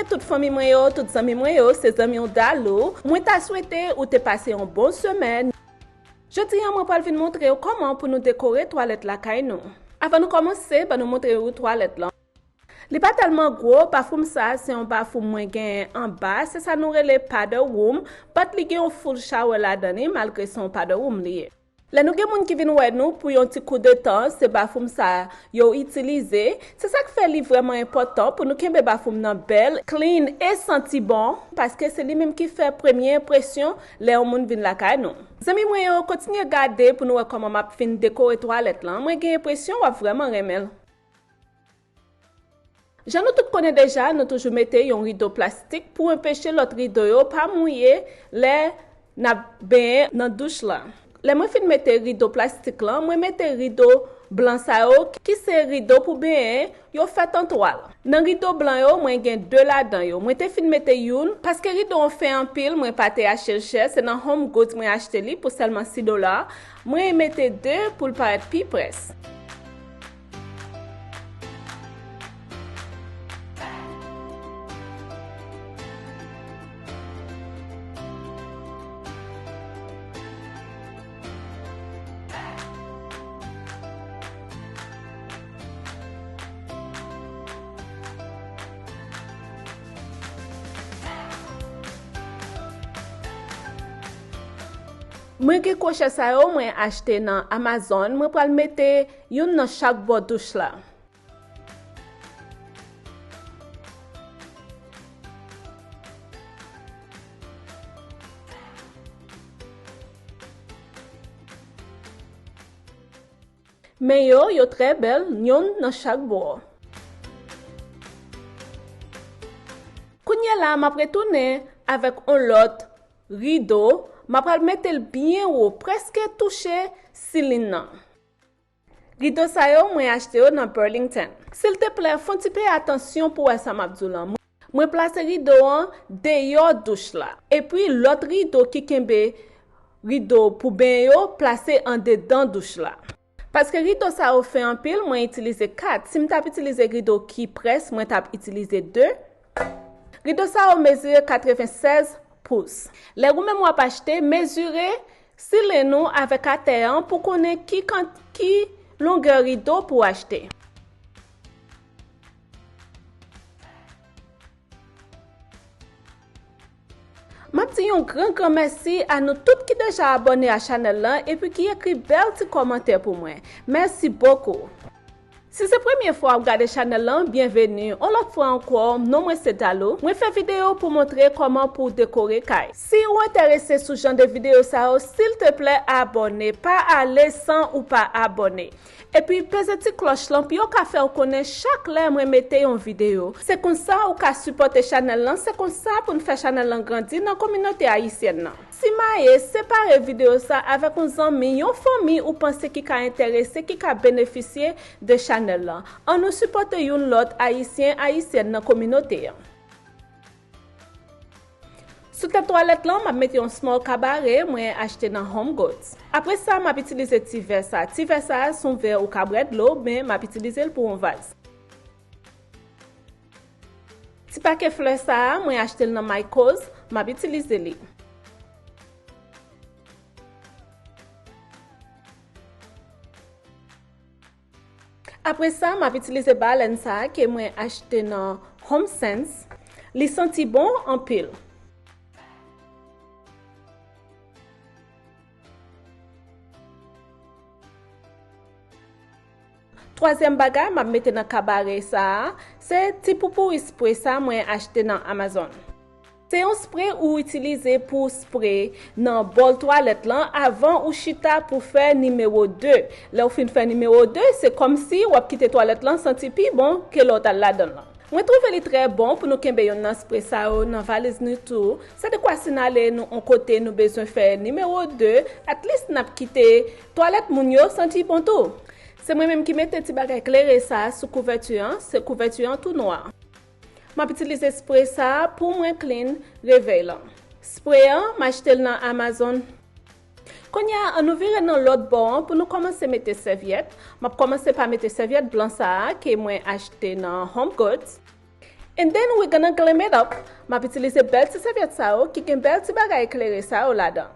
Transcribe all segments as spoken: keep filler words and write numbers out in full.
Tout fanmi mwen yo, tout zanmi mwen yo, se zanmi w Dalou. Mwen ta swete ou te pase yon bon semèn. Jodi a, mwen pral vin montre w kòman pou nou dekore twalèt lakay nou. Avan nou kòmanse, ban nou montre w twalèt lan. Li pa tèlman gwo, bathroom sa a se yon bathroom mwen genyen anba, se sa nou rele powder room, but li gen yon full shower ladan li, malgre se yon powder room li ye. Lè nou gen moun ki vin wè nou pou yon ti kou de tan, se bathroom sa a yo itilize. Se sa k fè li vrèman enpòtan pou nou kenbe bathroom nan bèl, clean e santi bon, paske se li menm ki fè premye enpresyon lè yon moun vin lakay nou. Zanmi mwen yo, kontinye gade pou nou wè kòman m ap fin dekore twalèt lan. Mwen gen enpresyon w ap vrèman renmen l. Jan nou tout konnen deja, nou toujou mete yon rido plastik pou enpeche lòt rido yo pa mouye lè n ap benyen nan douch la. Lè mwen fin mete rido plastik lan, mwen mete rido blan sa yo, ki se rido pou benyen, yo fèt an twal. Nan rido blan yo, mwen gen de ladan yo. Mwen te fin mete youn, paske rido an fen anpil, mwen pa te achte l chè, se nan Home Goods mwen achte li pou sèlman sis dola. Mwen mete de pou l parèt pi près. Mwen gen kwochè sa yo mwen achte nan Amazon, mwen pral mete youn nan chak bò douch la. Men yo, yo trè bèl, yonn nan chak bò. Kounye a la, m ap retounen avèk yon lòt rido, m ap al mete l byen wo, prèske touche silin nan. Rido sa yo, mwen achte yo nan Burlington. Silteplè, fè yon ti peye atansyon pou wè sa m ap di w lan. Mwen plase rido an deyò douch la. Epi lòt rido ki kenbe rido pou benyen yo, plase andedan douch la. Paske rido sa yo fen anpil, mwen itilize kat. Si m t ap itilize rido ki près, mwen t ap itilize de. Rido sa yo mezire katrevennsèz pous. Lè ou menm w ap achte, mezire silin ou avèk atè an pou konnen ki kan-, ki longè rido pou w achte. M ap di yon gran, gran mèsi a nou tout ki deja abòne a chanèl lan epi ki ekri bèl ti kòmantè pou mwen. Mèsi bokou. Si se premye fwa w ap gade chanèl lan, byenveni. Yon lòt fwa ankò, non mwen se Dalou. Mwen fè videyo pou montre kòman pou w dekore kay. Si ou enterese sou jan de videyo sa yo, silteplè abòne. Pa ale san ou pa abòne. Epi peze ti klòch lan pou yo ka fè w konnen chak lè mwen mete yon videyo. Se konsa ou ka sipòte chanèl lan, se konsa pou n fè chanèl lan grandi nan kominote ayisyèn nan. Simaye, separe videyo sa avèk yon zanmi, yon fanmi ou panse ki ka enterese, ki ka benefisye de chanèl lan. Ann nou sipòte youn lòt, ayisyen, ayisyèn nan kominote an. Sou tèt twalèt lan, m ap mete yon small kabare mwen achte nan Home Goods. Apre sa, m ap itilize ti vè sa. Ti vè sa a se yon vè ou ka bwè dlo, men m ap itilize l pou yon vaz. Ti pake flè sa a, mwen achte l nan Michaels, m ap itilize li. Apre sa, m ap itilize balèn sa a ke mwen achte nan Home Sense. Li santi bon anpil. Twazyèm bagay m ap mete nan kabare sa a, se ti poupou spray sa mwen achte nan Amazon. Se yon spray ou itilize pou spray nan bòl twalèt lan avan ou chita pou fè nimewo de. Lè w fin fè nimewo de, se kòmsi w ap kite twalèt lan santi pi bon ke lè w t al ladan l lan. Mwen twouve li trè bon pou nou kenbe youn nan spray sa yo nan valiz nou tou. Se dekwa si n ale nou on kote nou bezwen fè nimewo de, at least n ap kite twalèt moun yo santi bon tou. Se mwen menm ki mete ti bagay klere sa a sou kouvèti an, se kouvèti an tou nwa. M ap itilize spray sa a pou mwen clean revèy lan. Spray an, m achte l nan Amazon. Kounye a, ann nou vire nan lòt bò an pou nou kòmanse mete sèvyèt. M ap kòmanse pa mete sèvyèt blan sa a ke mwen achte nan Home Goods. And then we gonna glam it up. M ap itilize bèl ti sèvyèt sa yo ki gen bèl ti bagay eklere sa yo ladan.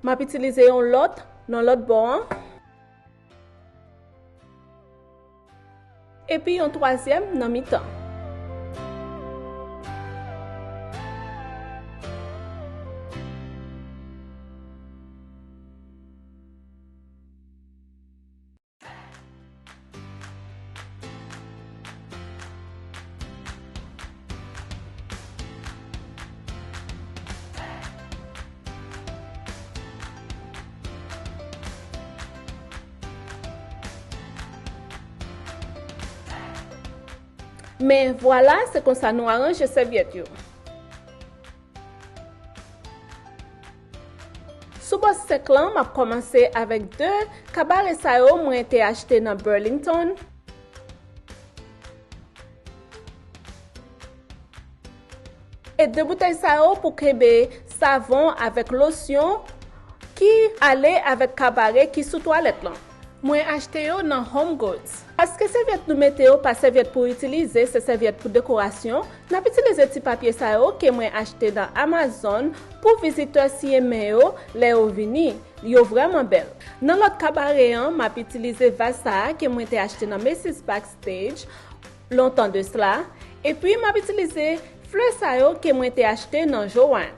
M ap itilize yon lòt nan lòt bò an. Epi yon twazyèm nan mitan. Men vwala, se konsa nou aranje sèvyèt yo. Sou bò senk lan, m ap kòmanse avèk de kabare sa yo mwen te achte nan Burlington. E de boutèy sa yo pou kenbe savon avèk losyon ki ale avèk kabare ki sou twalèt lan. Mwen achte yo nan Home Goods. Paske sèvyèt nou mete yo pa sèvyèt pou itilize, se sèvyèt pou dekorasyon, n ap itilize ti papye sa yo ke mwen achte nan Amazon pou vizitè siye men yo lè yo vini. Yo vrèman bèl. Nan lòt kabare an, m ap itilize vaz sa a ke mwen te achte nan Macy's Backstage lontan de sla, epi m ap itilize flè sa yo ke mwen te achte nan Joann.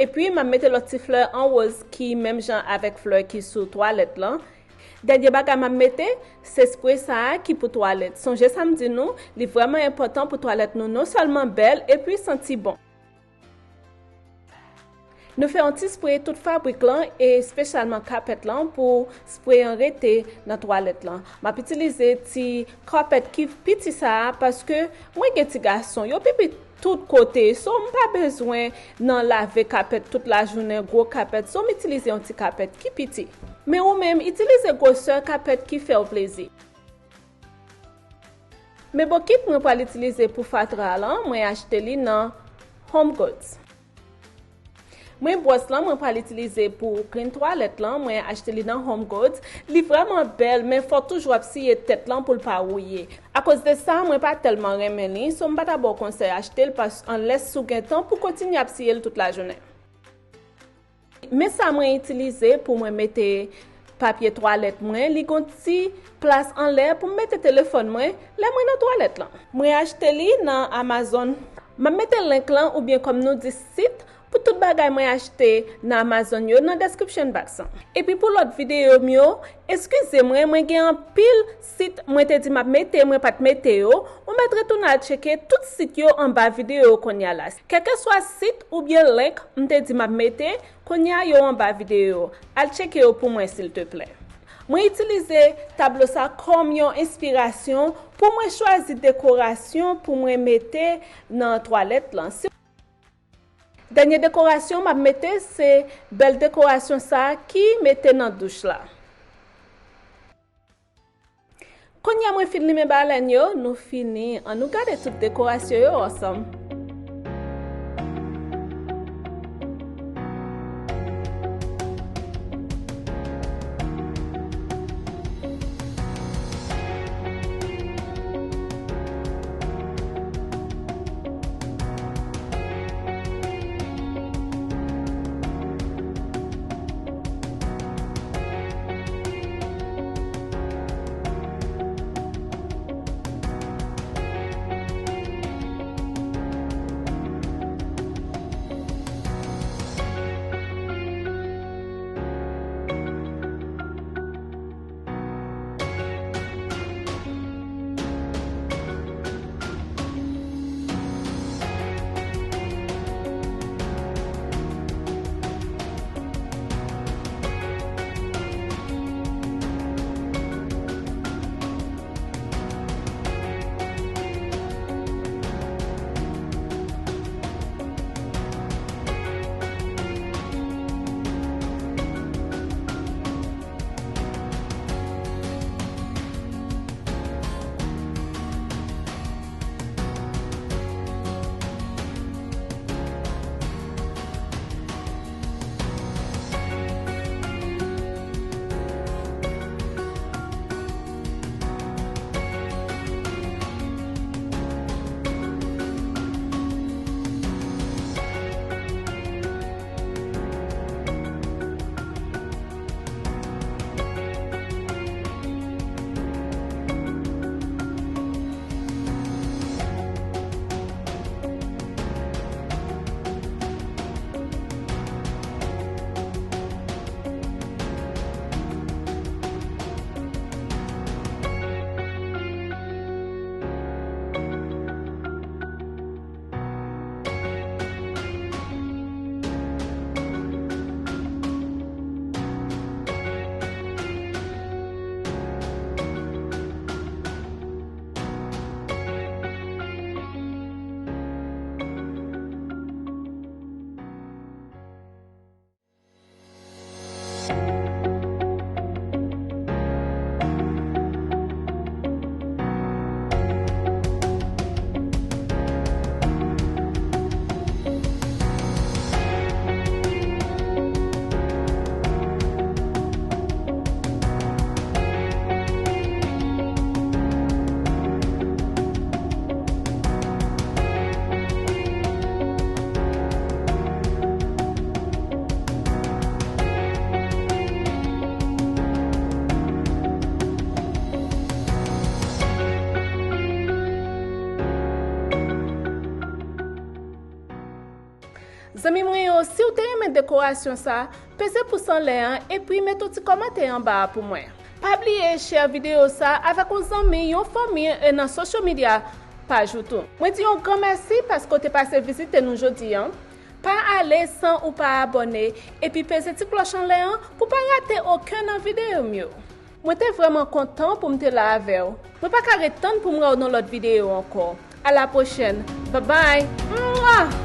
Epi, m ap mete lòt ti flè an woz ki menm jan avèk flè ki sou twalèt lan. Dènye bagay m ap mete, se spre sa a ki pou twalèt. Sonje sa m di nou, li vrèman enpòtan pou twalèt nou non sèlman bèl, epi santi bon. Nou fè yon ti spre tout fabrik lan, e espesyalman kapèt lan, pou spre an rete nan twalèt lan. M ap itilize ti kapèt ki piti sa a, paske mwen gen ti gason, yo pipi tout kote, so m pa bezwen nan lave kapèt tout lajounen, gwo kapèt, so m itilize yon ti kapèt ki piti. Men ou menm, itilize gwosè kapèt ki fè w plezi. Men bokit mwen pral itilize pou fatra lan, mwen achte li nan Home Goods. Men bwòs lan mwen pral itilize pou clean twalèt lan, mwen achte li nan Home Goods. Li vrèman bèl, men fò w toujou ap siye tèt lan pou l pa wouye. Akoz de sa, mwen pa tèlman renmen li, so m pa ta ba w konsèy achte l pas, unless si w gen tan pou kontinye ap siye l tout lajounen. Men sa mwen itilize pou mwen mete papye twalèt mwen, li gon ti plas anlè pou m mete telefòn mwen lè mwen nan twalèt lan. Mwen achte li nan Amazon. M ap mete link lan oubyen kòm nou di sit pou tout bagay mwen achte nan Amazon yo nan description box lan. Epi pou lòt videyo m yo, eskize mwen, mwen gen anpil sit mwen te di m ap mete, mwen pa t mete yo, ou mèt retounen al tcheke tout sit yo anba videyo kounye a la. Kèlkeswa sit oubyen link m te di m ap mete, kounye a yo anba videyo. Al tcheke yo pou mwen silteplè. Mwen itilize tablo sa kòm yon enspirasyon pou mwen chwazi dekorasyon pou mwen mete nan twalèt lan. Si Dènye dekorasyon m ap mete se bèl dekorasyon sa a ki mete nan douch la. Kounye a mwen fin limen balèn yo, nou fini. Ann nou gade tout dekorasyon yo ansanm. Te renmen dekorasyon sa, peze pous anlè an epi mete yon ti kòmantè anba a pou mwen. Pa bliye share videyo sa avèk yon zanmi, yon fanmi e nan social media paj ou tou. Mwen di yon gran mèsi paske w te pase vizite nou jodi an. Pa ale san ou pa abòne epi peze ti klòch anlè an pou pa rate okenn nan videyo m yo. Mwen te vrèman kontan pou m te la avè w. Mwen pa ka ret tann pou m wè w nan lòt videyo ankò. A la pwochèn. Babay. Mwa!